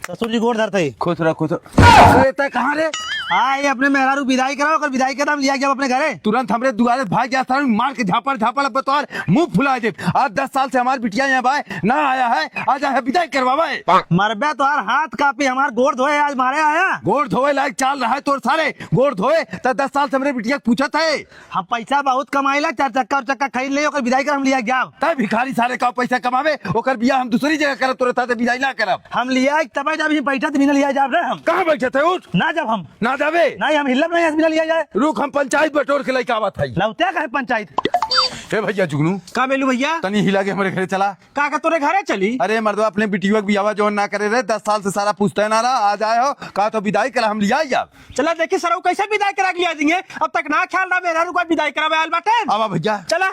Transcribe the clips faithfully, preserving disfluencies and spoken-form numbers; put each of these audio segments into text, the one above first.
ससुर जी गोड़ धरत ही। खुश रह, खुश रह। अरे, तै कहाँ रे? आ, ये अपने मेहरारू बिदाई कराओ, अगर बिदाई के तो हम लिया जाब अपने घरे। तुरंत हमरे दुआरे भाग जा, सारे मार के झापड़, झापड़, अब तोहार मुंह फुला देब। आज दस साल से हमार बिटिया यहाँ बाय, ना आया है, आज आया है बिदाई करवावे। मरबे, तोहार हाथ कापी, हमार गोड़ धोए, आज मारे आया। गोड़ धोए लायक चाल रहा है तोर सारे, गोड़ धोए, त दस साल से हमरे बिटिया के पूछत है। हम पैसा बहुत कमाइला, चार चक्का और चक्का खरीद ले, ओकर बिदाई कर हम लिया जाब। तै भिखारी सारे का पैसा कमावे, ओकर बियाह हम दूसरी जगह करब, तोरे साथे बिदाई ना करब। हम लिया तबे जब ही बैठत बिना लिया जाब रे हम। कहाँ बैठत है? उठ। ना जब हम। ना जाबे। नहीं, हम हिलब नहीं, बिना लिया जाए। रुक, हम पंचायत बटोर के लइका आवत हई। लौटे का है पंचायत? ए भैया जुगनू। का मेलू भैया? तनी हिला के हमरे घरे चला। का, का तोरे घरे चली? अरे मर्दवा, अपने बिटिया के बियाह जौन ना करे रहे, दस साल से सारा पूछते ना रहा, आज आए हो, कहा तो बिदाई करा, हम लिया जाब। चला देखी सरऊ कैसे बिदाई करा के लिया देंगे। अब तक ना ख्याल रहा मेहरारू का बिदाई करावे आयल बाटे। आवा भैया। चला।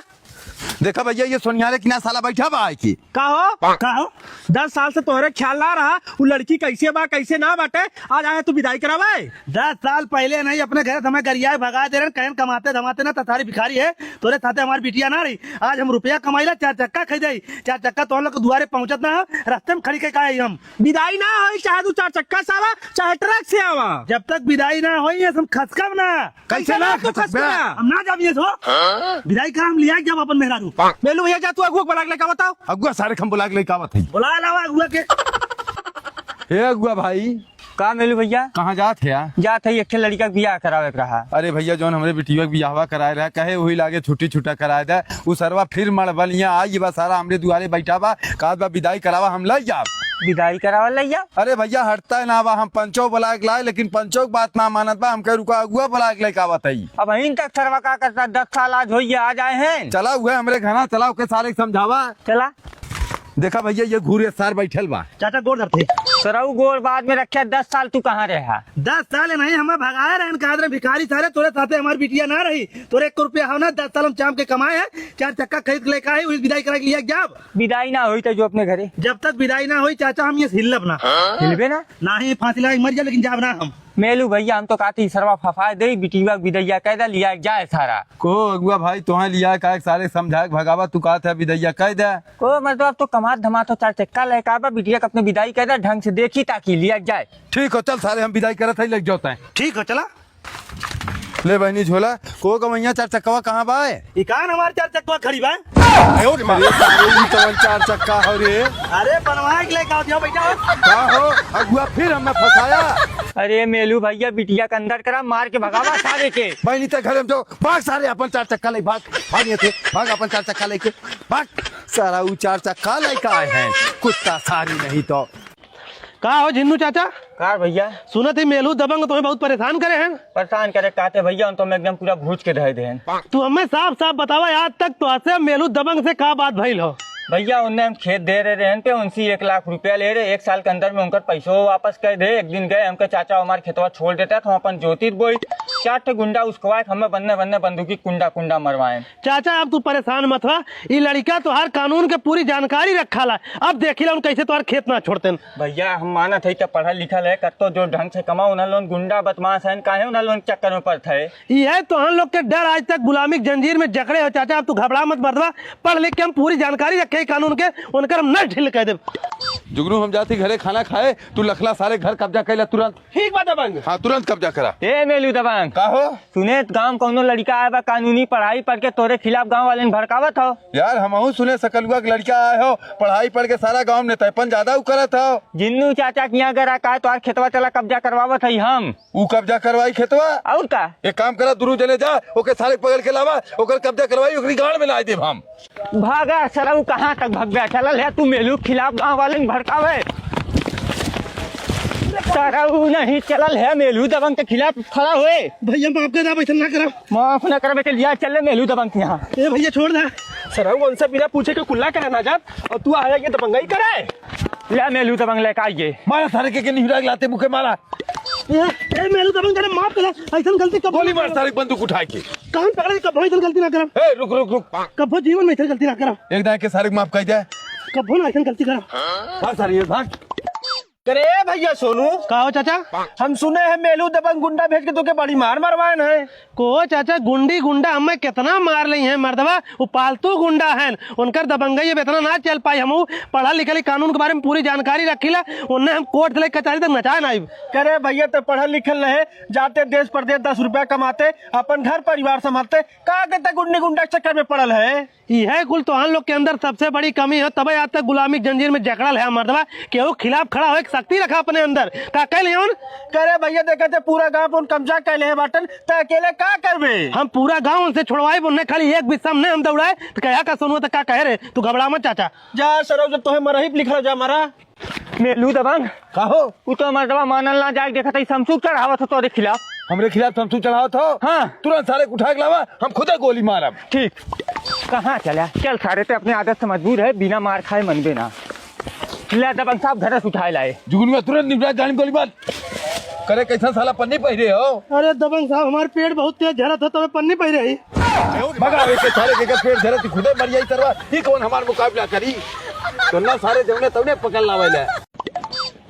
देखा भैया, ये सोनिहारे किना साला बैठा बा आए के। का हो? का हो? दस साल से तोहरे ख्याल ना रहा, उ लड़की कैसे बा, कैसे ना बाटे, आज आए तू बिदाई करावे। दस साल पहले नहीं अपने घर से हमें गरियाए भगा दे रहे, कहें कमाते धमाते ना, तथारी भिखारी है, तोरे साथे हमार बिटिया ना रही। आज हम रुपया कमाइला, चार चक्का खरीदे, चार चक्का तोहन लोग के दुआरे पहुंचत ना हो, रास्ते में खड़ी के का है हम। बिदाई ना होई, चाहे तू चार चक्का से आवा, चाहे ट्रक से आवा। जब तक बिदाई ना होई, हम खसकब ना। कैसे कैसे ना ना तू खसकबे? खसकबे? हम ना जाब ये सो। हाँ? बिदाई करा, हम लिया जाब अपन मेहरारू। मेलू भैया, जा तू अगुआ के बुला के लेके आवत हो। अगुआ सारे के हम बुला के लेके आवत हई। बुला लावा अगुआ के। हे अगुआ भाई। का मेलू भैया? कहाँ जात है यार? जात है, एक ठे लड़का के बियाह करावे के रहा। अरे भैया, जौन हमरे बिटिया के बियाहवा कराए रहा, कहे वही लागे छुट्टी छुट्टा कराए दे। उ सरवा फिर मड़बलिया आई बा, सारा हमरे दुआरे बैठा बा, कहत बा बिदाई करावा, हम लइ जाब। बिदाई करावा लइ जाब? अरे भैया, हटता है ना बा, हम पंचो बुला के लाए, लेकिन पंचो के बात ना मानत बा, हमके रुका अगुआ बुला के लेके आवत हई। अब अहिन तक सरवा का करता, दस साल आज होइए, आज आए हैं। चला उहे हमरे घरा, चला ओके सारे के समझावा। चला। देखा भैया, ये घूरे सार बैठल बा। चाचा गोड़ धरते। सरऊ गोड़ बाद में रखे, दस साल तू कहाँ रहा? दस साल नहीं, हमें भगाए रहन, कहा रहे भिखारी सारे, तोरे साथे हमार बिटिया ना रही, तोरे एक रुपया हो ना, दस साल हम चाम के कमाए हैं, चार चक्का खरीद के लेके आए, उस बिदाई करा के लिया जाब। बिदाई ना होई तो जो अपने घरे। जब तक बिदाई ना होई चाचा, हम ये हिलब ना। हिलबे ना? ना ही फांसी लगा के मर जा, लेकिन जाब ना हम। मेलू भैया, हम तो कहती सरवा फफाए दे, बिटिया के बिदैया कह दे, लिया जाए सारा। को अगुआ भाई, तोहे लिया का एक सारे समझा के भगावा, तू कहत है बिदैया कह दे। को मतलब, अब तो कमात धमात हो, चार चक्का लेके आबा, बिटिया के अपने बिदाई कह दे, ढंग से देखी ताकि लिया जाए। ठीक हो, चल सारे, हम बिदाई करत है, लग जाते हैं। ठीक हो, चला। ले बहनी झोला, को गवैया चार चक्कवा कहाँ बा? ई कान हमार चार चक्कवा खड़ी बा। अरे सारे, ई कवन चार चक्का हो रे? अरे बनवाए के लेके आओ, दिया बैठा हो। का हो, अगुआ फिर हमें फंसाया। अरे मेलू भैया, बिटिया के अंदर करा, मार के भगावा सारे के। बहनी ते घर में जाओ, भाग सारे अपन चार चक्का ले, भाग, भाग ये थे, भाग अपन चार चक्का लेके, भाग। सारा ऊ चार चक्का लेके आए हैं, कुत्ता सारी नहीं तो। का हो झिन्नू चाचा? का भैया? सुनत ही मेलू दबंग तुम्हें बहुत परेशान करे हैं। परेशान करे काते भैया, उन तो मैं एकदम पूरा भूज के धर देन। तू हमें साफ साफ बतावा, आज तक तो हसे मेलू दबंग से का बात भइल हो? भैया, उनने हम खेत दे रहे रहन पे, उनसे एक लाख रुपया ले रहे, एक साल के अंदर में उनकर पैसो वापस कर दे। एक दिन गए, हमके चाचा हमार खेतवा छोड़ देता, तो हम अपन जोतित बोई। चार ठे गुंडा उसकवाए, हमें बन्ने बन्ने बंदूकी कुंडा कुंडा मरवाए। चाचा, अब तू परेशान मत हुआ, ई लड़का तोहार कानून के पूरी जानकारी रखा ला। अब देखी ला उन कैसे तोहार खेत ना छोड़तेन। भैया, हम मानत है कि पढ़ल लिखल है, कत्तो जो ढंग से कमाओ, उन्हें लोन गुंडा बदमाश हैं, काहे उन्हें लोन चक्कर में पड़त है? ई है तोहन लोग के डर, आज तक गुलामी के जंजीर में जकड़े हो चाचा। अब तू घबरा मत मर्दवा, पढ़ लिख के हम पूरी जानकारी रखे हैं कानून के, उनकर हम नस ढील कर देब। जुगनू, हम जाती घरे खाना खाए, तू लखला सारे घर कब्जा कैला तुरंत। ठीक बा दबंग। हाँ, तुरंत कब्जा करा। ए मेलू दबंग। का हो? सुने त गांव कौनो लड़का आए बा कानूनी पढ़ाई पढ़ के तोरे खिलाफ गांव वाले ने भड़कावत हो। यार, हमहू सुने सकलुआ के लड़का आए हो, पढ़ाई पढ़ के सारा गांव में नेतापन ज्यादा उ करत हो। जिन्नू चाचा के यहाँ गरा का तोहार खेतवा चला कब्जा करवावत हई हम। ऊ कब्जा करवाई खेतवा? और का? एक काम करा, दुनू जने जा, ओके सारे के पकड़ के लावा, ओकर कब्जा करवाई, ओकरी गाड़ में लाइ देब हम। भागा सरऊ, कहाँ तक भगबे? चलल है तू मेलू खिलाफ गाँव वाले के भड़कावे। सरऊ नहीं चलल है मेलू दबंग के खिलाफ खड़ा होए। भैया माफ कर दे, ऐसा ना करा। माफ ना करबे के लिया चल ले मेलू दबंग के यहाँ। ए भैया छोड़ दे। सरऊ उनसे बिना पूछे के कुल्ला करे ना जात और तू आया ये दबंगाई करे। ले मेलू दबंग लेके आइए। मारा सारे के, के निहुरा के लाते मुखे मारा। ए, ए, मेलू दबंग, जरा माफ कर, ऐसन गलती कब गोली मार सारे बंदूक उठा के। कान पकड़ के कब्बो ऐसन गलती ना करब। ए, रुक, रुक, रुक। कब्बो जीवन में ऐसन गलती ना करब। एक दाएं के सारे माफ कर दे। कब्बो ना ऐसन गलती करब। भाग सारे, भाग। करे भैया सोनू। का हो चाचा? हम सुने हैं मेलू दबंग गुंडा भेज के तोके बड़ी मार मरवाएन है। को चाचा, गुंडी गुंडा हमें कितना मार ली हैं मर्दवा, वो पालतू गुंडा हैं, उनकर दबंगई अब इतना ना चल पाई। हमहू पढ़ल लिखल ही, कानून के बारे में पूरी जानकारी रखीला, उन्हें हम कोर्ट से लेके कचहरी तक नचाएन आइब। करे भैया तो पढ़ल लिखल रहे, जाते देश परदेश दस रुपया कमाते, अपन घर परिवार संभालते, का के ते गुंडी गुंडा के चक्कर में पड़ल है? इहे कुल तोहन लोग के अंदर सबसे बड़ी कमी है, तबे आज तक गुलामी के जंजीर में जकड़ल है मर्दवा। केहू खिलाफ खड़ा होए के शक्ति रखा अपने अंदर। का कह लियोन? करे भैया, देखा थे पूरा गांव उन कब्जा कर ले बाटन, त अकेले का करबे? हम पूरा गांव उनसे छुड़वाए, उन्हें खाली एक बिस्सा में हम दौड़ाए, तो कहा का सोनुआ, तो का कहे रे? तू घबरा मत चाचा। जा सरौ, जब तोहे मरही लिखल जा मरा। मेलू दबंग। का हो? उ तो मर्दवा मानल ना जाए, देखत हई समसू चढ़ावत हो तोरे खिलाफ। हमरे खिलाफ समसू चढ़ावत हो? हाँ। तुरंत सारे के उठा के लावा, हम खुदे गोली मारब। ठीक। कहाँ चला? चल सारे, ते अपने आदत से मजबूर है, बिना मार खाए मनबे ना। ले दबंग साहब, घर से उठाए लाए। जुगनुआ तुरंत निपटा जानी गोली मार। करे कैसा साला पन्नी पहिरे हो? अरे दबंग साहब, हमार पेट बहुत तेज झरत है, तबे पन्नी पहिरे ही। भगा, एक साले के पेट झरत, खुदे मर जाई सरवा। ई कौन हमार मुकाबला करी? तो ना सारे जौने तौने पकड़ लावे ले।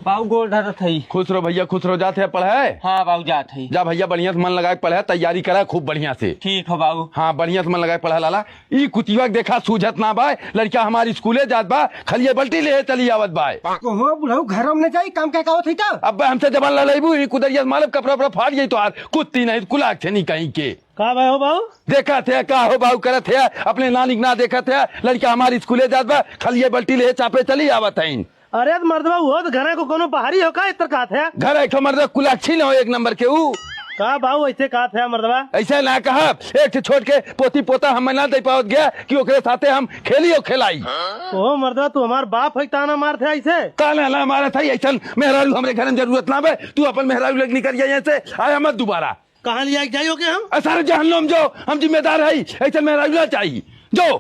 बाबू गोड़ धरत हई। खुश रहो भैया, खुश रहो। जात है पढ़े? हाँ बाबू, जात हई। जा भैया, बढ़िया से मन लगा के पढ़े, तैयारी करा खूब बढ़िया से। ठीक हो बाबू। हाँ, बढ़िया से मन लगा के पढ़ा लाला। ई कुतिया के देखा सूझत ना बाय, लड़का हमार स्कूले जात बा, खलिए बल्टी ले चली आवत बाय। ओहो बुढ़ऊ, घरों में जाई, काम क्या कावत हई तब? अब हमसे जबान लड़ाईबू, ई कुदरिया से मारब, कपड़ा उपड़ा फाट जाई तोहार, कुत्ती नहीं, कुलाक छेनी कहीं के। का भाई हो बाऊ? देखत है, का हो बाऊ करत है, अपने नानी के ना देखत है, लड़का हमार स्कूले जात बा, खलिए बल्टी ले चापे चली आवत हईन। अरे त मर्दवा, उहो त घरे को कोनो बाहरी हो का, इतर कहत है? घर एक ठो मर्दवा कुलाक्षी न हो एक नंबर के ऊ। का बाऊ ऐसे कहत है मर्दवा? ऐसे ना कहा, एक ठे छोट के पोती पोता हम ना दे पावत गया कि ओकरे साथे हम खेली और खेलाई। ओहो मर्दवा, तू हमार बाप है, ताना मारत है ऐसे? ताना ना मारत है, ऐसन मेहरारू हमरे घर में जरूरत ना बे, तू अपन मेहरारू लेके निकल जाए यहाँ से, आया मत दोबारा। कहाँ लिया के जाई ओके हम? अ, सारे जहन्नुम जो, हम जिम्मेदार हई, ऐसे मेहरारू ना चाही। जो।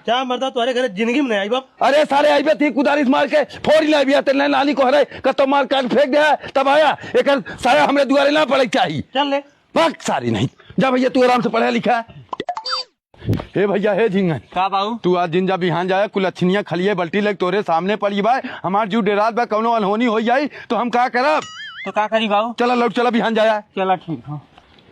जा मर्दा, तोहरे घरे जिंदगी में नहीं आई बाप। अरे सारे आइबे थी कुदारी से मार के फोड़ी लाइबे, तेरे नानी को हरे कत्तो मार काट फेंक दे, तब आया, एकर साया हमरे दुआरे ना पड़े के चाही। चल ले। भाग सारी नहीं। जा भैया, तू आराम से पढ़ा लिखा। हे भैया, हे झिंगन। का बाऊ? तू आज जिन जा बिहान जाया, कुलच्छनिया खलिए बल्टी लग तोरे सामने पड़ी बा। हमार जीव डेरात बा, कौनो अनहोनी हो जाई तो हम का करब? तो का करी बाऊ? चला लौट चला बिहान जाया। चला ठीक हो।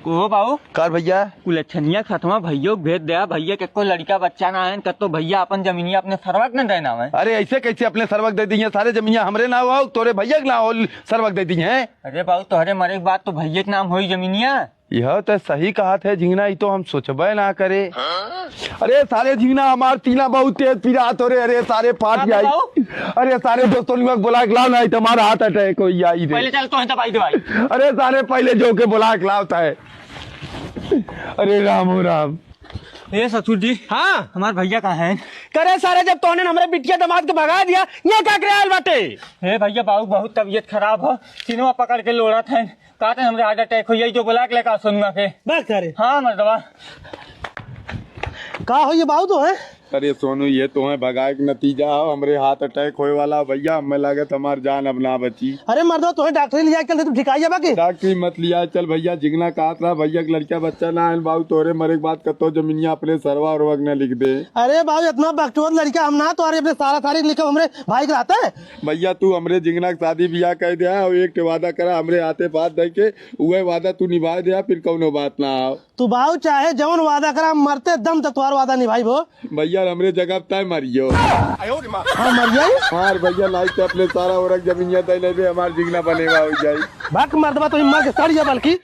को बाऊ? कार भैया? कुलच्छनिया के सथवा भैया के भेज दे, भैया के को लड़का बच्चा ना आयन, कत्तो भैया अपन जमीनिया अपने सरवा के न देना है। अरे ऐसे कैसे अपने सरवा के दे दी है? सारे जमीनिया हमरे नाव हो, तोरे भैया के नाव हो, सरवा के दे दी है। अरे बाऊ, तोहरे मरे के बाद तो भैया के नाम होई जमीनिया। यह तो सही कहत है झिंगना, ई तो हम सोचबे ना करे। अरे सारे झिंगना, हमार सीना बहुत तेज पिरात हो रे। अरे सारे फाट अबे जाई। बाऊ। अरे सारे दोस्तों लोग बुला के लाओ ना, ई तो हमारा हार्ट अटैक हो जाई रे। पहले चल तो है दवाई दवाई। अरे सारे पहले जो के बुला के लाओ है। अरे राम हो राम। ए ससुर जी। हाँ। हमार भैया कहाँ हैं? करे सारे, जब तोहने हमरे बिटिया दामाद के भगा दिया, ये का करे आयल बाटे? ए भैया, बाऊ बहुत तबीयत खराब हो, सीनवा पकड़ के लोड़त हैं। कहत हैं हमरे हार्ट अटैक हो जाई, जो बुला के लेकर सोनुआ के। बस करे। हाँ मर्दवा। का हो ये बाऊ तो है? अरे सोनू, ये तो है भगाए के नतीजा हो, हमरे हार्ट अटैक होए वाला हो भैया, हमें लागत हमार जान अब ना बची। अरे मर्दवा, तोहे डॉक्टरी लिया चल, तू ठिकाई जाबा के? डॉक्टरी मत लिया चल भैया, झिंगना कहत रहा भैया के लड़का बच्चा ना आयल बाऊ, तोरे मरे के बाद कतो जमीनिया अपने सरवा उरवा के ना लिख दे। अरे बाऊ, इतना बकचोद लड़का हम ना, तो अरे अपने सारा सारी लिखब हमरे भाई के रहते। भैया तू हमरे झिंगना के शादी बियाह कर दे और एक ठे वादा करा, हमरे हाथे पे हाथ धइ के, उहे वादा तू निभाए दे, फिर कौनो बात ना हो। तू बाऊ चाहे जौन वादा करा, मरते दम तक तुम्हारा वादा निभाई भो। भैया हमरे जगह तय मरियो। हाँ मर जाई। मार भैया, लाइक ते अपने सारा औरत जमीनिया तय लेबे, हमार जिंगना बनेवा हो जाई। भक मर्दवा, तो मर के सड़ जा बल्कि।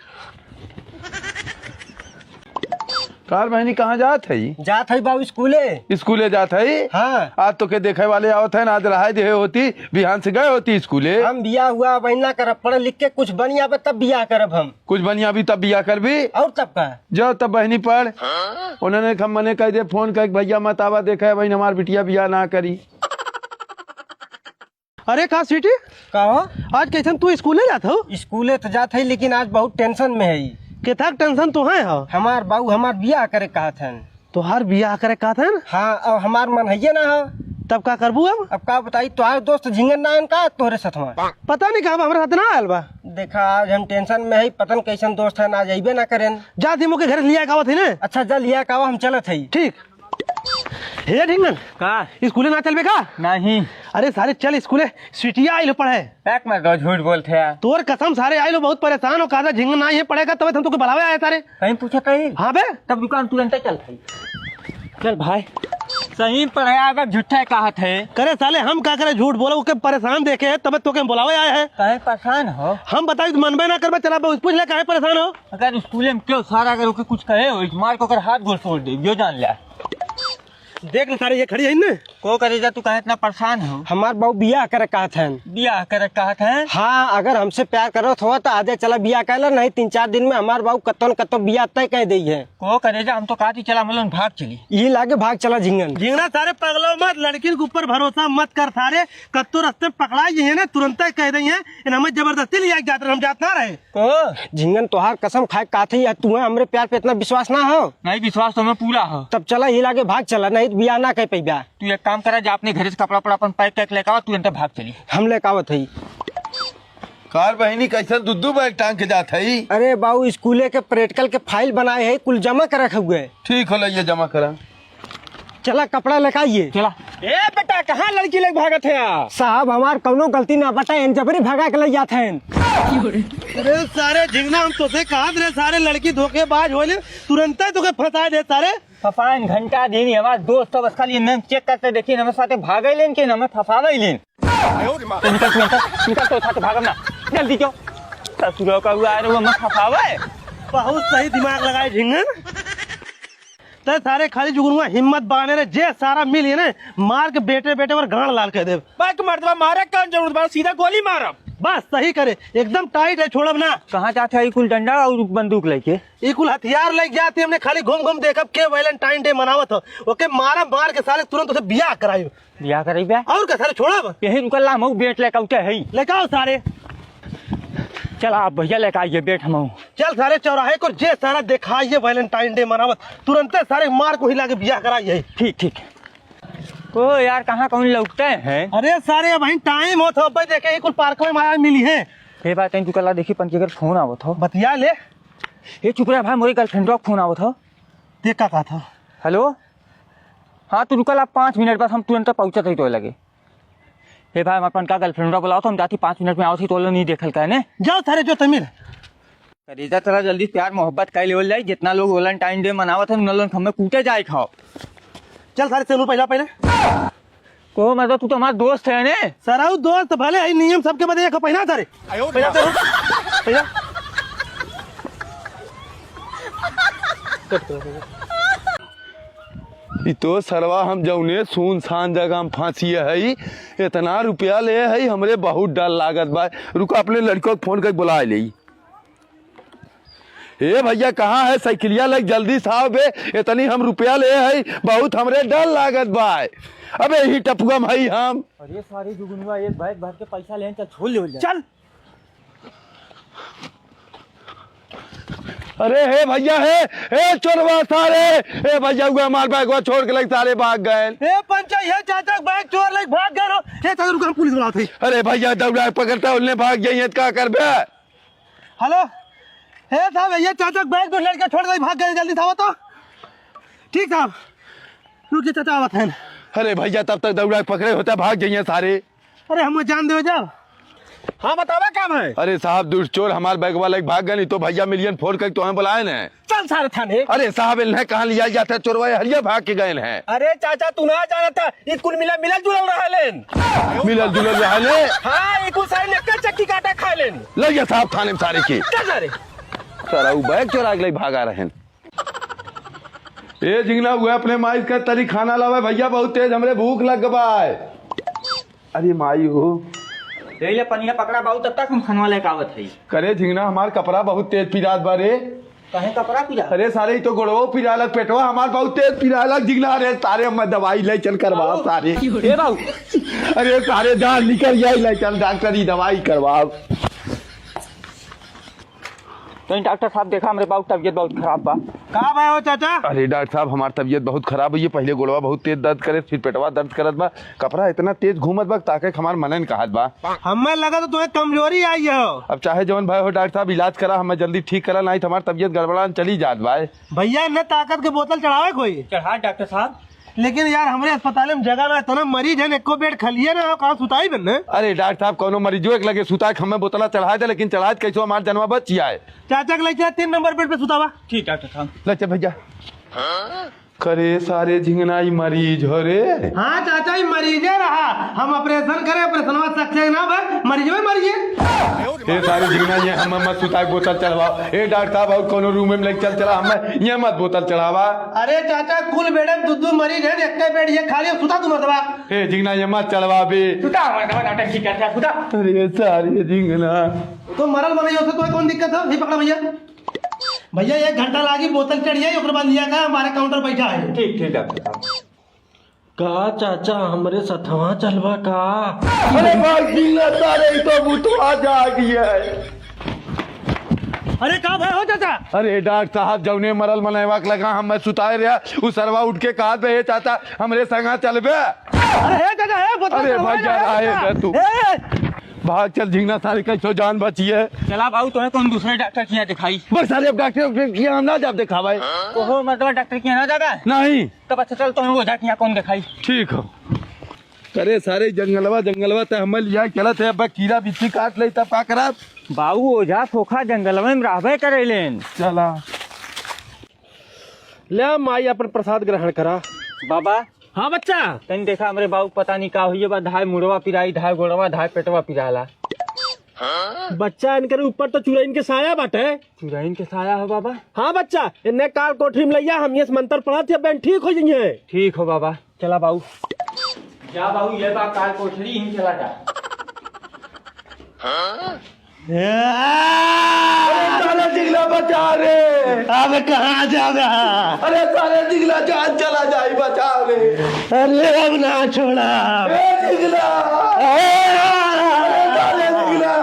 कार बहनी कहाँ जात है? जात है बाबू स्कूले। स्कूले जात है? हाँ। आज तो के देखे वाले आवत है ना, आज रहाई देहे होती, बिहान से गए होती स्कूले। हम बिया हुआ बहना करब, पढ़ लिख के कुछ बनिया बा तब बिया करब हम। कुछ बनिया भी तब बिया करबी। और तब का? जाओ तब बहनी पढ़। उन्होंने हम मने कह दे, फोन कर भैया मत आवा, देखा है बहन हमार बिटिया बिया ना करी। अरे का स्वीटी? का हो? आज कैसन तू स्कूले जात हो? स्कूले तो जात है, लेकिन आज बहुत टेंशन में है। केथा टेंशन तो है हो? हमार बाबू हमार बियाह करे कहत हन। तोहार बियाह करे कहत हन? हाँ, और हमार मन है ना हो। तब का करबू अब? अब का बताई, तोहार दोस्त झिंगन ना आन का तोहरे साथ में? पता नहीं कहाँ बा, हमरा साथ ना आयल बा। देखा, आज हम टेंशन में है, पता नहीं कैसन दोस्त है, ना जइबे ना करेन। जा धीमो के घर लिया के आवत है ना। अच्छा, जा लिया के आवा, हम चलत है। ठीक। हे ढिंगन, का? स्कूले ना चलबे का? नहीं। अरे सारे चल स्कूले, स्वीटिया आइल पढ़े। एक मिनट, झूठ बोलत है। तोर कसम सारे आइल, बहुत परेशान हो, कहा था झिंगन ना ये पढ़ेगा, तब हम तोके बुलावे आए सारे। कहीं पूछे कहीं? हाँ बे। तब दुकान तुरंत चल भाई। चल भाई। सही पढ़े आवे, झूठे कहत है। करे साले, हम का करे झूठ बोले, ओके परेशान देखे है, तब तोके हम बुलावे आए हैं। काहे परेशान हो? हम बताई तो मनबे ना करबे, चला बे, पूछ ले काहे परेशान हो? अगर स्कूले में क्यों सारा अगर ओके कुछ कहे हो, मार के ओकर हाथ गोड़ तोड़ दे, यो जान ले। देख ले सारे, ये खड़ी है ना। को करेजा, तू काहे इतना परेशान हो? हमार बाबू बियाह करे कहत हन। बियाह करे कहत हैं? हाँ, अगर हमसे प्यार करत हो तो आजे चला बियाह कर ला, नहीं तीन चार दिन में हमार बाबू कत्तो न कत्तो बियाह तय कर देई है। को करेजा, हम तो कहती चला हम लोग भाग चली। यही लागे भाग चला झिंगन। झिंगना सारे पगलो मत, लड़किन के ऊपर भरोसा मत कर सारे, कत्तो रस्ते पकड़ा ये है ना, तुरंत कह देई है, इन हमें जबरदस्ती लिया जात रहे, हम जात ना रहे। को? झिंगन, तोहार कसम खाए का थी, या तुम्हें हमरे प्यार पे इतना विश्वास ना हो? नहीं, विश्वास तो हमें पूरा हो। तब चला, ही लागे भाग चला, नहीं तो बियाह ना कर पैबा। तू एक काम करा, जा अपने घरे से कपड़ा उपड़ा अपन पैक करके लेके आवा, तू इनते भाग चली। हम लेके आवत हई। कार बहिनी, कैसन दू दू बैग टांग के जात हई? अरे बाबू, स्कूले के प्रैक्टिकल के फाइल बनाए है, कुल जमा कर रखे हुए। ठीक हो, लइए जमा करा। चला, कपड़ा लेके आइए। चला। ए बेटा, कहाँ लड़की लेके भागत है आ? साहब, हमार कौनो गलती ना बटा, इन जबरी भगा के ले जात हैं। अरे सारे झिंगना, हम तोसे कहत रहे, सारे लड़की धोखेबाज होले, तुरंते तोके फंसा दे सारे। फफान घंटा दिन हमार दोस्त, बस खाली इन्हें चेक करते देखिए, हमें साथे भागे लेन के हमें फंसावे लेन। तो निकल, तू निकल, निकल, तो साथे भागब ना, जल्दी क्यों? ससुरो का हुआ, अरे वो मत फंसावे। बहुत सही दिमाग लगाए झिंगन। ते सारे खाली जुगनुआ हिम्मत बाने रे, जे सारा मिल ये ने, मार के बेटे बेटे और गांड लाल कर देब। बैक मर्दवा मारे कौन जरूरत बा, सीधा गोली मारब। बस सही करे, एकदम टाइट है, छोड़ब ना। कहाँ जात है ई कुल डंडा और बंदूक लेके? ई कुल हथियार लेके जात ही, हमने खाली घूम घूम देखब के वैलेंटाइन डे मनावत हो, ओके मारब, मार के साले तुरंत उसे बियाह कराई। बियाह कराई बे? और का सारे छोड़ब? यही रुकल ला, मऊ बेट लेके उठे है। लेके आओ सारे। चला आप भैया लेके आइए बेट हमहू। चल सारे चौराहे को जे सारा देखाइए वैलेंटाइन डे मनावत, तुरंते सारे मार को हिला के बियाह कराइए। ठीक, ठीक। ओ यार, कहाँ कौन लौटते हैं? अरे सारे, अबहीं टाइम होत हो, अबे देखे ही कुल पार्क में माया मिली है। ये बात है, तू कला देखी पंची कर फोन आवत हो। बतिया ले। ये चुप रहा भाई, मोरी गर्लफ्रेंड का फोन आवत हो। देख का कहा था। हेलो। हाँ, तू रुकल आप पाँच मिनट, बस हम तुरंत पहुँचत ही तो लगे। हे भाई, हम अपन का गर्लफ्रेंड बुलाओ तो हम जाती पाँच मिनट में आओ थी, तो नहीं देखल का ने। जाओ थारे जो तमिल। करेजा, चला जल्दी प्यार मोहब्बत कर लेवल जाए, जितना लोग वैलेंटाइन डे मनावत हैं, उन लोग हमें कूटे जाए खाओ। चल थारे सेनूर पहला पहले। को मतलब, तू तो हमारा दोस्त है ने। सराऊ दोस्त भले है, नियम सबके बदे एक पहिना थारे। पहिना थारे। पहिना। ई तो सरवा हम जौने सुनसान जगह में फंसी हई, इतना रुपया ले हई, हमरे बहुत डर लागत बा। रुका, अपने लड़िको के फोन करके बुलाए लेई। ए भैया, कहाँ है साइकिलिया? लग जल्दी से आव बे, इतनी हम रुपया ले हई, बहुत हमरे डर लागत बा। अबे यही टपुआ में हई हम। अरे सारे जुगनुआ, एक बैग भर के पैसा लेन, चल छोड़ ले जा। चल। अरे हे भैया, हे, हे चोरवा सारे, हे भैया, वो हमार बैगवा छोड़ के लग सारे भाग गए। हे पंचा, ये चाचा बैग चोर लग भाग गए हो। हे चाचा, रुको, हम पुलिस बुलावत हई। अरे भैया, दौड़ा के पकड़ता, उन्हें भाग जाइए, का करबे? हेलो, हे साहब, ये चाचा बैग में लड़के छोड़ के भाग गए, जल्दी से आवा तो। ठीक साहब, रुकिए चाचा, आवत हैं। अरे भैया, तब तक दौड़ा के पकड़े होता, भाग जाइए सारे। अरे हमको जान दे जाओ। हाँ बतावा का भाई? अरे साहब, दुष्ट चोर हमार बैगवा लेके भाग गए, नहीं तो भैया मिलियन फोन करके तुम्हें बुलाए ने। चल सारे थाने। अरे साहब, इन्हें कहाँ लिया जाता है चोरवा, हरिया भाग के गए हैं। अरे चाचा, तू ना जानत है, ई कुल मिला, मिलल जुलल रहा लेन। मिलल जुलल रहा ले। हाँ, ई कुल सारे लेकर चक्की काटा खा लेन। ले जा साहब थाने में सारे के। चल सारे। सारा उ बैग चोरा के ले भागा रहे हैं। ए झिंगना, हुए अपने माई के तरी खाना लावे भैया, बहुत तेज हमरे भूख लग गबा है। अरे माई हो। ले ले पनिया पकड़ा बाऊ, तब तक हम खनवा लेके आवत हई। करे झिंगना, हमार कपड़ा बहुत तेज पिरात बा रे। काहे कपड़ा पिरा? अरे सारे, ई तो गोड़वो पिरालक, पेटवा हमार बहुत तेज पिरालक झिंगना रे। सारे हम दवाई ले चल करवाओ सारे। ए बाऊ। अरे सारे जान निकल जाए, ले चल डॉक्टर, ई दवाई करवाओ। कहीं डॉक्टर साहब देखा, हमरे बाबू तबियत बहुत खराब बा। का भय हो चाचा? अरे डॉक्टर साहब, हमार तबियत बहुत खराब है। ये पहले गोड़वा बहुत तेज दर्द करे, फिर पेटवा दर्द करत बा, कपड़ा इतना तेज घूमत बा, ताके हमार मने न कहत बा। हमें लगा तो तुम्हें कमजोरी आई है। अब चाहे जवन भय हो डॉक्टर साहब, इलाज करा, हमें जल्दी ठीक करा, नहीं तो हमार तबियत गड़बड़ान चली जात बा। भैया, इन्हें ताकत के बोतल चढ़ावे कोई? चढ़ा डॉक्टर साहब। लेकिन यार, हमरे अस्पताल में जगह ना, इतना मरीज है, एको बेड खाली है ना, कहाँ सुताई बन्ने? अरे डॉक्टर साहब, कौनो मरीजो एक लगे सुता के हमें बोतला चढ़ा दे, लेकिन चढ़ा दे कैसो हमार जनवा बच जाए। चाचा के लेके तीन नंबर बेड पे सुतावा। ठीक डॉक्टर साहब। ले चल भैया। करे सारे झिंगना ई मरीज हो रे। हाँ चाचा, ई मरीजे रहा। हम ऑपरेशन करे, ऑपरेशनवा सक्सेस ना भय, मरीजवे मरीजे। ए सारे झिंगना, ये हम मत सुता के बोतल चढ़वाओ। ए डॉक्टर साहब, और कोनो रूम में लेके चल चला, हमें ये मत बोतल चढ़ावा। अरे चाचा, कुल बेड में दू दू मरीज हैं, एक बेड ये खाली है, सुता तू मर्दवा। ए झिंगना, ये मत चढ़वा बे। सुता मर्दवा, नाटक की करता है, सुता। अरे सारे झिंगना। तो मरल मनई हो से तो कौन दिक्कत है? ये पकड़ा भैया। भैया, एक घंटा लागी, बोतल चढ़िया, ओकर बाद लिया का हमारे काउंटर बैठा है। ठीक, ठीक डॉक्टर साहब। का चाचा, हमरे सथवा चलबा का? अरे भाई, बिल्ला सारे, ई तो भूतवा जाग गया है। अरे का भय हो चाचा? अरे डॉक्टर साहब, जौने मरल मनैवा के लगा हम मैं सुताए रहा, उ सरवा उठ के कहत बे, "हे चाचा, हमरे संगा चलबे?" अरे हे चाचा, हे बोतल अरे चढ़वा भैया, जा, आए चाचा। बे तू। हे। भाग चल झिंगना, सारे कैसो जान बची है। चला बाबू, तोहे कौन दूसरे डॉक्टर के यहाँ दिखाई? बस सारे, अब डॉक्टर के यहाँ हम ना जाब दिखावे। ओहो, मतलब डॉक्टर के यहाँ ना जाबे? नहीं। तब अच्छा चल, तोहे ओझा के यहाँ कौन दिखाई? ठीक हो। अरे सारे जंगलवा, जंगलवा ते हमें लिया चलत है, अब कीड़ा बिच्छी काट ले तब का करब? बाबू ओझा सोखा जंगलवा में रहबे करेलेन। चला। ले माई अपन प्रसाद ग्रहण करा। बाबा। हाँ बच्चा। तनी देखा हमरे बाबू पता नहीं का हुई बा, धाय मुड़वा पिराई, धाय गोड़वा, धाय पेटवा पिराला। बच्चा इनकर ऊपर तो चुरैन के साया बाटे। चुरैन के साया हो बाबा? हाँ बच्चा, इन्हें काल कोठरी में लैया, हम ये मंत्र पढ़त है, बेन ठीक हो जाइए। ठीक हो बाबा। चला बाबू। जा बाबू, ये बा काल कोठरी, यहीं चला जा। अरे सारे जिगला बचा रे। अब कहाँ जाबे? अरे सारे जिगला जान चला जाई, बचा रे। अरे अब ना छोड़ा। ए जिगला। अरे सारे जिगला।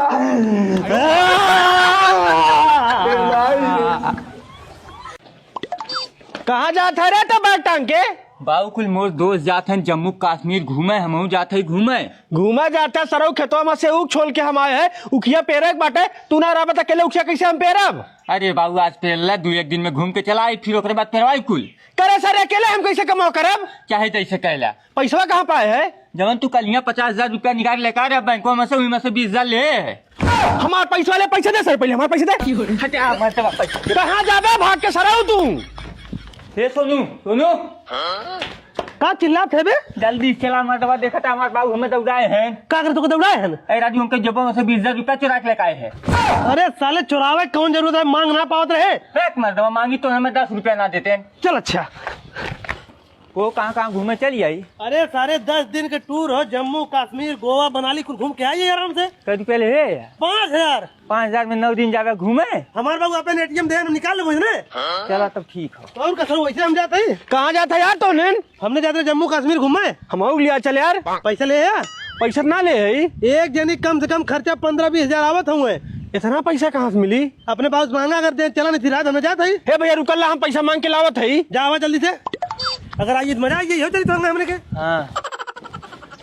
ए भाई। कहाँ जात है रे तब बैग टांग के? बाबू, कुल मोर दोस्त जात हन जम्मू कश्मीर घूमे, हमहू जात हई घूमे। घूमे जात है सरऊ खेतवा में से ऊख छोल के हम आए हैं, उखिया पेरे के बाटे, तू ना रहबे त अकेले उखिया कैसे हम पेरब? अरे बाबू, आज पेरला, दू एक दिन में घूम के चला आई, फिर ओकरे बाद पेरवाई कुल। करे सर, अकेले हम कैसे कमाओ करब? चाहे जैसे कहला। पैसवा कहाँ पाए है? जवन तू कल हियाँ पचास हजार रुपया निकाल लेकर आया बैंकवा में से, वही में से बीस हजार ले। हमार पैसा ले, पैसा दे सर, पहले हमार पैसा दे। हटे, आ, मत बा पैसा। कहाँ जाबे भाग के सराऊ तू? हे सोनू, सोनू। का चिल्लात है बे? जल्दी चला, मर्दवा देखत है, हमार बाबू हमें दौड़ाए हैं। का करे तोके दौड़ाए हैं? ए राजू, उनके जेबों में से बीस हजार रुपया चुरा के लेके आए हैं। अरे साले, चुरावे कौन जरूरत है, मांग ना पावत रहे। देख मर्दवा, मांगी तो हमें दस रुपया ना देते हैं। चल अच्छा। वो कहाँ कहाँ घूमे चली आई? अरे सारे दस दिन के टूर हो, जम्मू कश्मीर, गोवा, मनाली कुल घूम के आई आराम से। कै रुपया ले है? पाँच हजार। पाँच हजार में नौ दिन जावे घूमे? हमार बाबू अपन एटीएम दे, हम निकाल लेबो ने। चला तब ठीक हो। तो और कसर वैसे हम जात है। कहाँ जात है यार तोहने? हमने जात है जम्मू कश्मीर घूमे। हमहू लिया चल यार। पैसा ले है? पैसा ना ले है। एक जनी कम से कम खर्चा पन्द्रह बीस हजार आवत हुए। इतना पैसा कहाँ से मिली? अपने बाबू से मांगा अगर दे, चला नहीं फिर रात हमने जात है। हे भैया रुकल ला, हम पैसा मांग के लावत है। जा आवा जल्दी से। अगर आई तो मजा आई, यही हो चली तो हमने के। हाँ।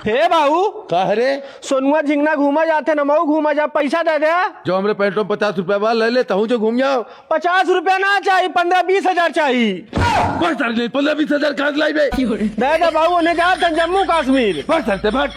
हे बाबू। का है रे? सोनुआ झिंगना घूमा जाते, हमहू घूमा जा, पैसा दे दे। जो हमरे पैंटों में पचास रुपया बा, ले ले, तहूँ जो घूम जाओ। पचास रुपया ना चाही, पन्द्रह बीस हजार चाही। बस सर, ले, पन्द्रह बीस हजार कहाँ से लाई बे? दे दे बाबू, उन्हें जाते जम्मू कश्मीर। बस सर, ते भाग।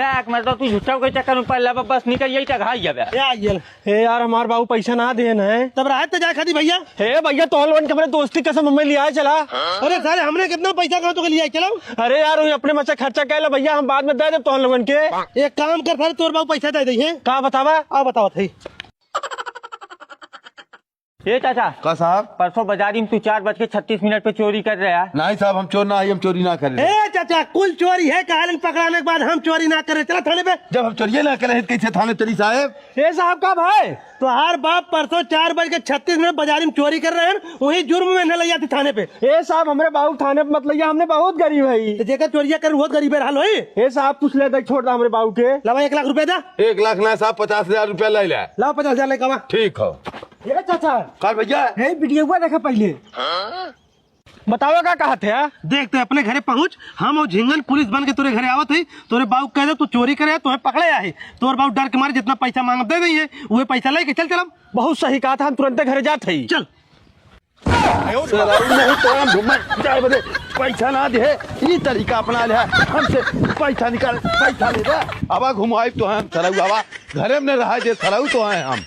देख, मैं तो तू झूठा के चक्कर में पड़ ला, बस निकल यही तक हाई जाबे। ए, आइए। हे यार, हमार बाबू पैसा ना देन है। तब राहत तो जाए खाती भैया। हे भैया, तोहन लोगन के हमरे दोस्ती कसम हमें लिया चला। अरे सारे, हमने कितना पैसा कहाँ तो लिया चला? अरे यार, वही अपने में से खर्चा कर ले भैया, हम बाद में दे देब तोहन लोगन के। एक काम कर सारे, तोर बाबू पैसा दे दे हैं। का बतावा? आ बतावा थे। ए चाचा। का साहब? परसों बाजारी में तू चार बज के छत्तीस मिनट पे चोरी कर रहा। नहीं साहब, हम चोर ना है, हम चोरी ना करे। ए चाचा, कुल चोरी है, कहा लेकिन पकड़ाने के बाद हम चोरी ना करे। चला थाने पे। जब हम चोरिये ना करे, कैसे थाने चली साहब? ए साहब का भाई? तोहार बाप परसों चार बज के छत्तीस मिनट बाजारी में चोरी कर रहे हैं, वही जुर्म में न ले जाती थाने पे। ए साहब, हमरे बाबू थाने पे मत लइया, हमने बहुत गरीब है। तो जेकर चोरिया कर बहुत गरीब है, हाल होई। ए साहब, कुछ ले दे, छोड़ दे हमरे बाबू के। लावा एक लाख रुपया दे। एक लाख ना साहब, पचास हजार रुपया ले ले। लावा पचास हजार लेके आवा। ठीक हो। ए चाचा, का भैया? ए, वीडियोवा देखा पहिले। बतावा का कहत है? देख, ते अपने घरे पहुँच, हम और झिंगन पुलिस बन के तोरे घरे आवत हई। तोरे बाऊ कह दे तू चोरी करे, तोहे पकड़े आहे। तोर बाऊ डर के मारे जितना पैसा मांगत दे देइहैं, उहे पैसा लेके चल चलब। बहुत सही कहत है, हम तुरंते घरे जात हई। चल। सरऊ नहीं तो हम घूमन जाए बदे पैसा ना दे, ई तरीका अपना ले, हमसे पैसा निकाल, पैसा ले दे। अब घुमाई तो हम सरऊ, अब घरे में रहा जे सरऊ तो हैं हम।